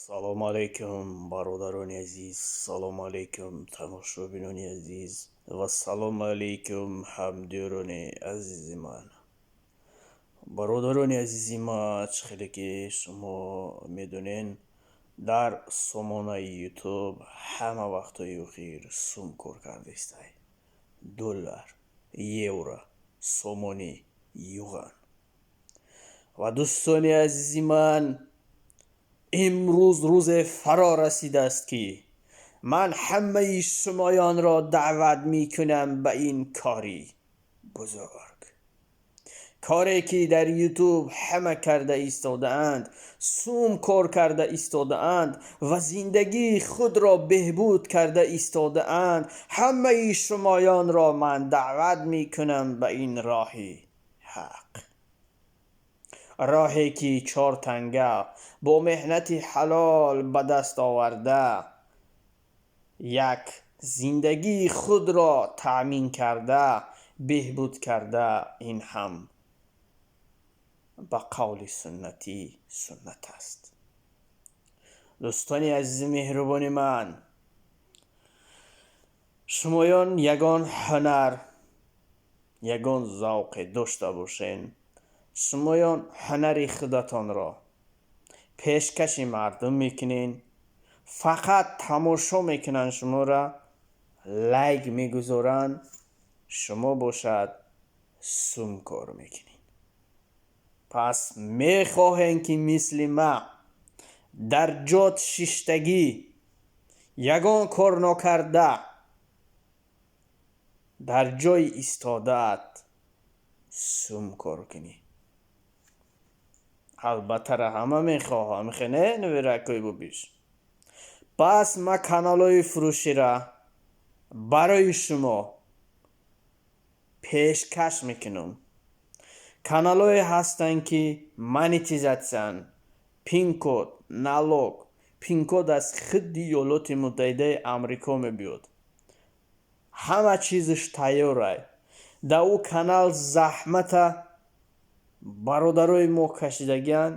Салому алайкум, бародарони азиз, салому алайкум, тамошобинони азиз ва салому алайкум, ҳамдиёрони азизи ман. Бародарони азизи ман, чӣ хеле ки шумо медонен, дар сомонаи Ютуб ҳама вақтҳои охир сум кор кардаистай: доллар, евро, сомонӣ, юан. Ва дӯстони азизи ман, имрӯз рӯзе фаро расидааст, ки ман ҳамаи шумоёнро даъват мекунам ба ин кори бузург, коре ки дар Ютуб ҳама карда истодаанд, сум кор карда истодаанд ва зиндагии худро беҳбуд карда истодаанд. Ҳамаи шумоёнро ман даъват мекунам ба ин роҳи ҳақ, роҳе ки чор танга бо меҳнати ҳалол ба даст оварда, як зиндагии худро таъмин карда, беҳбуд карда. Ин ҳам ба қавли суннатӣ суннат аст. Дӯстони азизи меҳрубони ман, шумоён ягон ҳунар, ягон завқе дошта бошен, шумоён ҳунари худатонро пешкаши мардум мекунен, фақат тамошо мекунанд шуморо, лайк мегузоранд, шумо бошад сум кор мекунед. Пас мехоҳем, ки мисли ма дар ҷот шиштагӣ, ягон кор нокарда, дар ҷои истодаат сум кор кунӣ? Албаттара, ҳама мехоҳам, хене нуверакои бубиш. Пас ма каналҳои фурӯшира барои шумо пешкаш мекунам. Каналҳое ҳастанд, ки монетизатсиян, пин-код, налог, пин-код аз худи Иёлоти Муттаҳидаи Амрико мебиёд. Ҳама чизаш тайёрай. Дар ӯ канал заҳмата бародарои мо кашидагианд,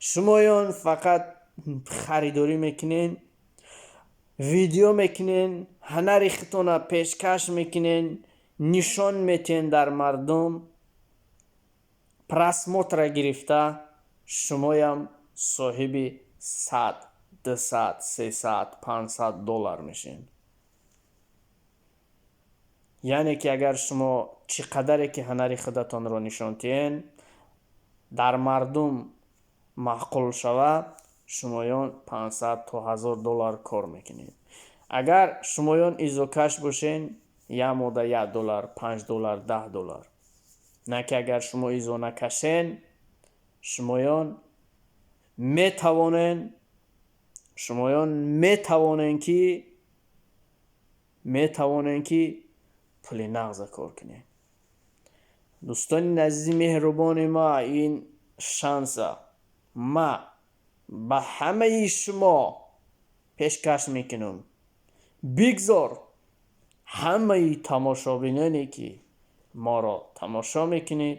шумоён фақат харидорӣ мекунен, видео мекунен, ҳунари худтона пешкаш мекунен, нишон метиҳен дар мардум. Просмотра гирифта, шумоям соҳиби 100, 200, 300, 500 доллар мешен. Яъне ки агар шумо чӣ қадаре ки ҳунари худатонро нишон диҳен, дар мардум маъқул шавад, шумоён 500 то 1000 доллар кор мекунед. Агар шумоён изокаш бошен, як мода 1 доллар, 5 доллар, 10 доллар. На ки агар шумо изо накашен, шумоён метавонен ки пули нағза кор кунед. Дӯстони азизи меҳрубони ма, ин шанса ма ба ҳамаи шумо пешкаш мекунам. Бигзор ҳамаи тамошобиноне, ки моро тамошо мекунед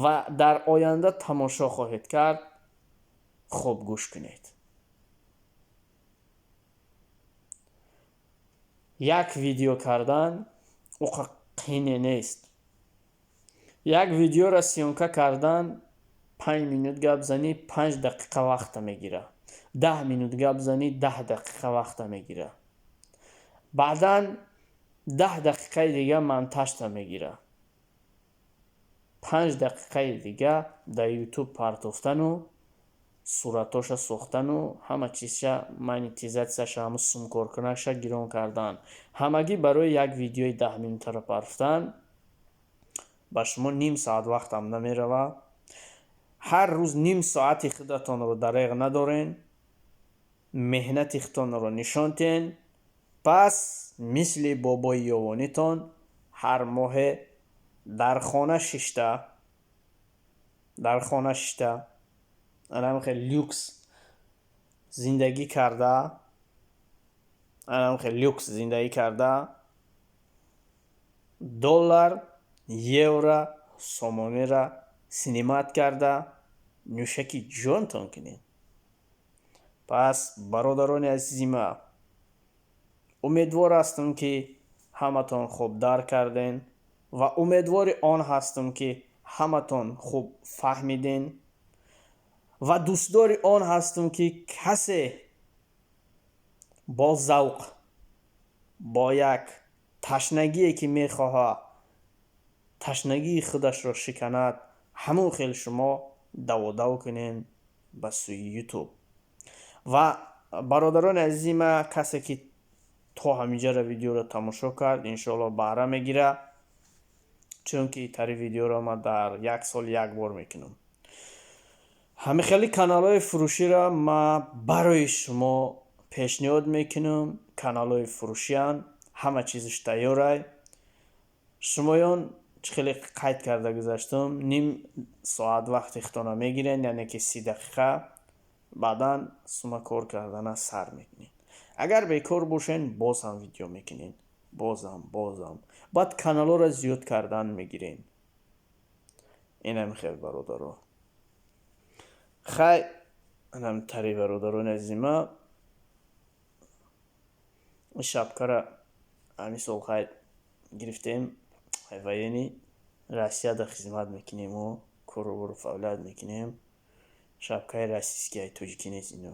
ва дар оянда тамошо хоҳед кард, хуб гӯш кунед. Як видео кардан уқа қине нест. Як видеоро съёмка кардан, 5 минут гап занӣ, 5 дақиқа вақта мегирад, 10 минут гап занӣ, 10 дақиқа вақта мегирад, баъдан 10 дақиқаи дига монтажта мегирад, 5 дақиқаи дига дар Ютуб партофтану суратоша сохтану ҳама чизша, монетизатсияша, ҳама сумкоркунаша гирон кардан. Ҳамагӣ барои як видеои 10 минутаро партофтан ба шумо ним соат вақтам намеравад. Ҳар рӯз ним соати худатонро дареғ надорен, меҳнати худтонро нишон диҳен. Пас мисли бобои ёвонитон ҳар моҳе дар хона шишта, анам хел люкс зиндагӣ карда, анам хел люкс зиндагӣ карда, доллар, евро, сомонира снимать карда, нӯшаки ҷонтон кунед. Пас, бародарони азизи ма, умедвор ҳастам, ки ҳаматон хуб дарк карден ва умедвори он ҳастам, ки ҳаматон хуб фаҳмиден ва дӯстдори он ҳастам, ки касе бо завқ, бо як ташнагие, ки мехоҳад ташнагии худашро шиканад, ҳамон хел шумо даводав кунен ба сӯи Ютуб. Ва, бародарони азизи ма, касе ки то ҳаминҷара видеоро тамошо кард, иншоалло, баҳра мегирад, чунки тари видеоро ман дар як сол як бор мекунам. Ҳамин хели каналҳои фурӯширо ман барои шумо пешниҳод мекунам. Каналҳои фурӯшиянд, ҳама чизаш тайёрай. Шумоён, чӣ хеле қайд карда гузаштам, ним соат вақти худтонро мегирен, яъне ки 30 дақиқа. Баъдан сума кор кардана сар мекунед. Агар бекор бошен, боз ҳам видео мекунед, бозам, бозам, баъд каналҳоро зиёд кардан мегирем. Инам хел, бародаро. Хай, инам тари, бародарони азизи ма, шапкара ҳамин сол, хай, гирифтем. Военный Россияда хизмат мекунему, кору бору фаъолият мекунем. Шапкаи российский, ай тоҷикӣ нест ино.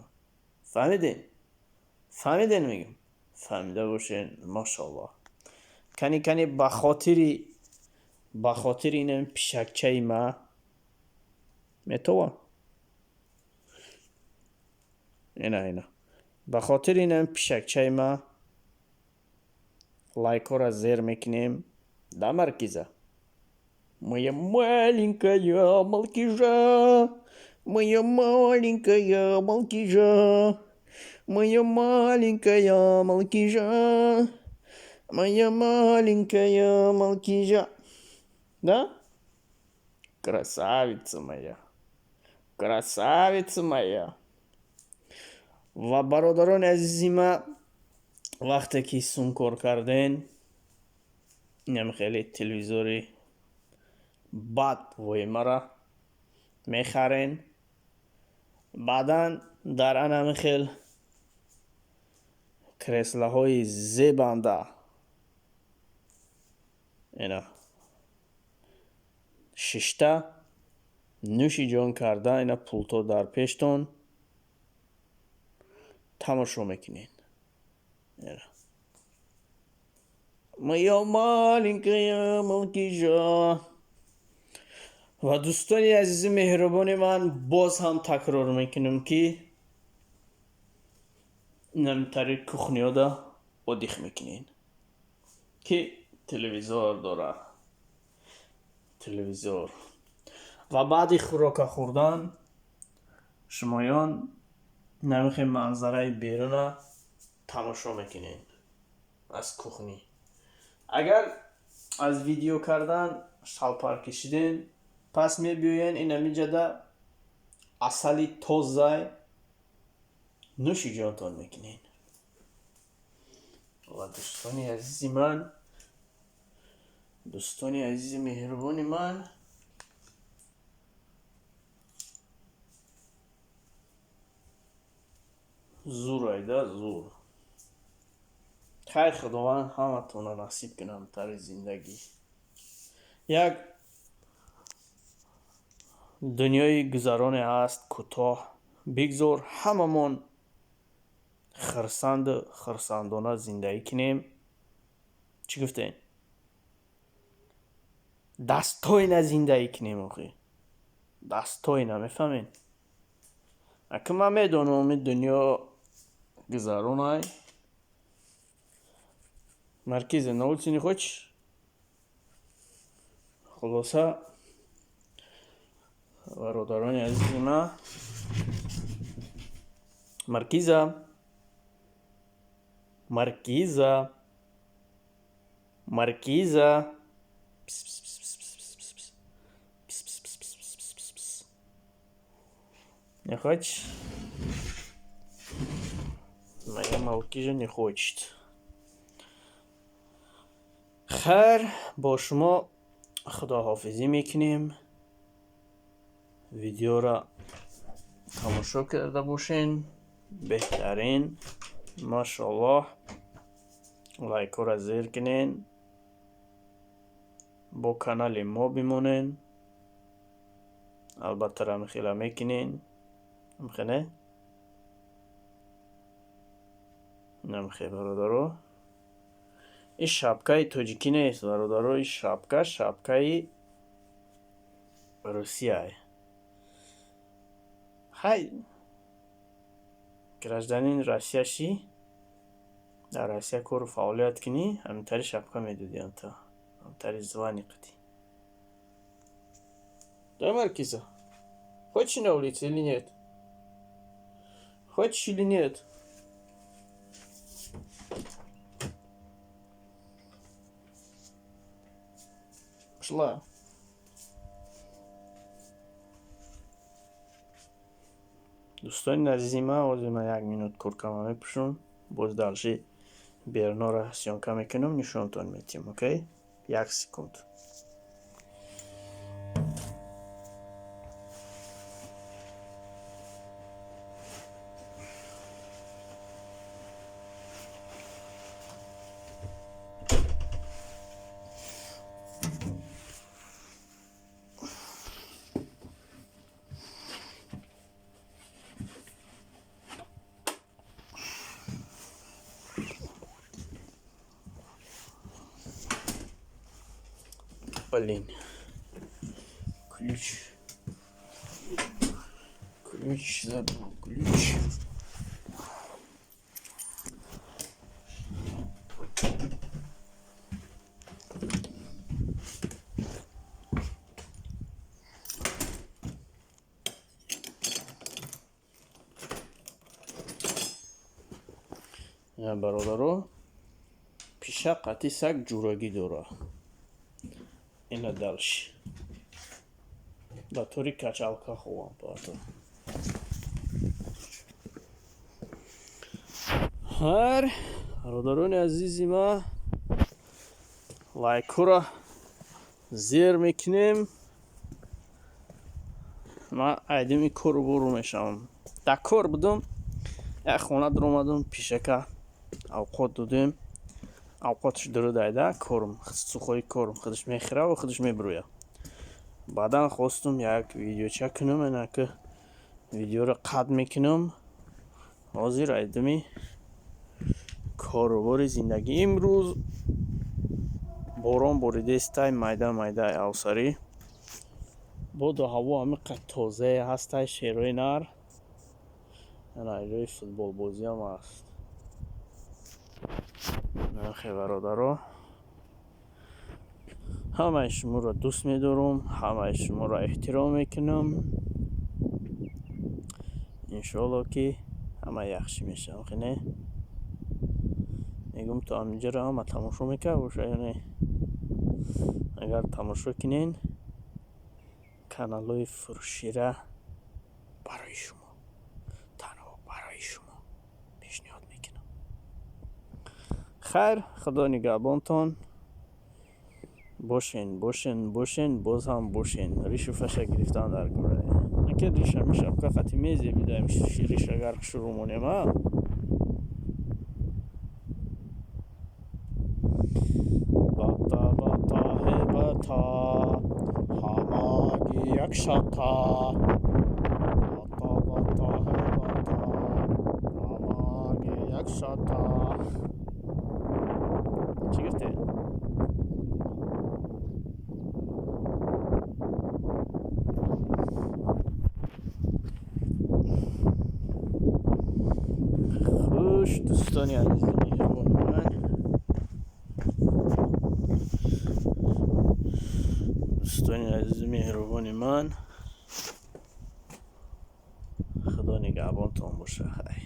Фаҳмиден? Фаҳмиден, мегӯм? Фаҳмида бошен, машоаллоҳ. Кани, кани, ба хотири инам пишакчаи ма метова, ина, ина, ба хотири инам пишакчаи ма лайкҳоро зер мекунем. Да, Маркиза, моя маленькая Малкижа, моя маленькая Малкижа, моя маленькая Малкижа, моя маленькая Малкижа, да, красавица моя, красавица моя. Ва, бародарони азизи ма, вақте ки сум кор карден, инам хеле телевизори бад воимара мехарен. Баъдан дар анами хел креслаҳои зебанда ина шишта, нӯши ҷон карда, ина пулто дар пештон, тамошо мекунед. Моя маленькая Малкижа. Ва, дӯстони азизи меҳрубони ман, боз ҳам такрор мекунам, ки инамтари кухняда отдых мекунед, ки телевизор дорад, телевизор. Ва баъди хӯрока хӯрдан шумоён намихе манзараи беруна тамошо мекунед аз кухня. Агар аз видео кардан шалпар кашиден, пас мебиёен инамиҷада, асали тозай нӯши ҷонтон мекунед. Ва, дӯстони азизи ман, дӯстони азизи меҳрубони ман, зур айда, зур. Хайр, Худованд ҳаматонро насиб кунам тари зиндагӣ. Як дунёи гузароне ҳаст, кӯтоҳ. Бигзор ҳамамон хирсанду хирсандона зиндагӣ кунем. Чӣ гуфтем? Достойно зиндагӣ кунем, охи, достойно, мефаҳмед? Ака, ман медонам, ин дунё гузаронай. Маркиза, на улицу не хочешь? Хулоса, бародарони азизи ман, Маркиза, Маркиза, Маркиза. Пс, пс, пс, пс, пс, пс, пс. Пс, пс, пс, пс, пс, пс, пс. Не хочешь? Моя Малкижа не хочет. Хайр, бо шумо худоҳофизӣ мекунем. Видеоро тамошо карда бошен. Беҳтарин, машоаллоҳ. Лайкҳоро зер кунен, бо канали мо бимонен. Албатта рамихела мекунен. Амхене? Намхе, бародаро. Ин шапкаи тоҷикӣ нест, бародаро, ин шапка шапкаи Русияе. Хай, гражданини Россия шӣ, дар Россия кору фаъолият кунӣ, ҳаминтари шапка медодиям та. Ҳаминтари звани қадӣ. Да, Маркиза? Хочешь на улице или нет? Хочешь или нет? Пошла. Дӯстони азизи ман, ҳозир ман як минут курткама мепӯшам, боз дальше берунора съёмка мекунам, нишонтон медиҳам, окей? Як секунд. Блин. Ключ. Ключ забыл, ключ. Бародаро, пиша қатъи саг ҷурагӣ дора. Ина дальше. Ба тори качалка ховам потом. Ҳар бародарони азизи ма, лайкҳоро зер мекунем. Ман айдими кору бору мешавам. Дар кор будум, як хона даромадум, пишака авқот додем. Авқотш дуруд айда, корм, сухои корм худаш мехӯра ва худаш мебурӯяд. Баъдан хостум як видеоча кунам, ина ки видеоро қатъ мекунам. Ҳозир айдими корубори зиндагӣ. Имрӯз борон боридестай, майда майда авсарӣ. Боду ҳаво ҳамиқадр тозае ҳастай, шерои нар. Ана ҷои футболбозиам ҳаст. Нахе, бародаро, ҳамаи шуморо дӯст медорам, ҳамаи шуморо эҳтиром мекунам. Иншоалло, ки ҳама яхшӣ мешавам, хе не? Мегӯм, то ҳаминҷаро ҳама тамошо мекард боша ё не? Агар тамошо кунен, каналҳои фурӯшира барои шумо, танҳо барои шумо пешниҳод мекунам. Хайр, худо нигаҳбонтон. Бошен, бошен, бошен, боз ҳам бошен. Ришу фаша гирифтан дар кора. Ака риша мишапка қати мезебидаем, риш агар шурӯъ монем, а? Бата бата ҳе бата, ҳамагӣ як шата. Бата бата ҳе бата, ҳамагӣ як шата. Чӣ гуфтед? Хуш, дӯстони азизи меҳрубони ман. Дӯстони азизи меҳрубони ман. Худо нигаҳбонтон боша. Хай.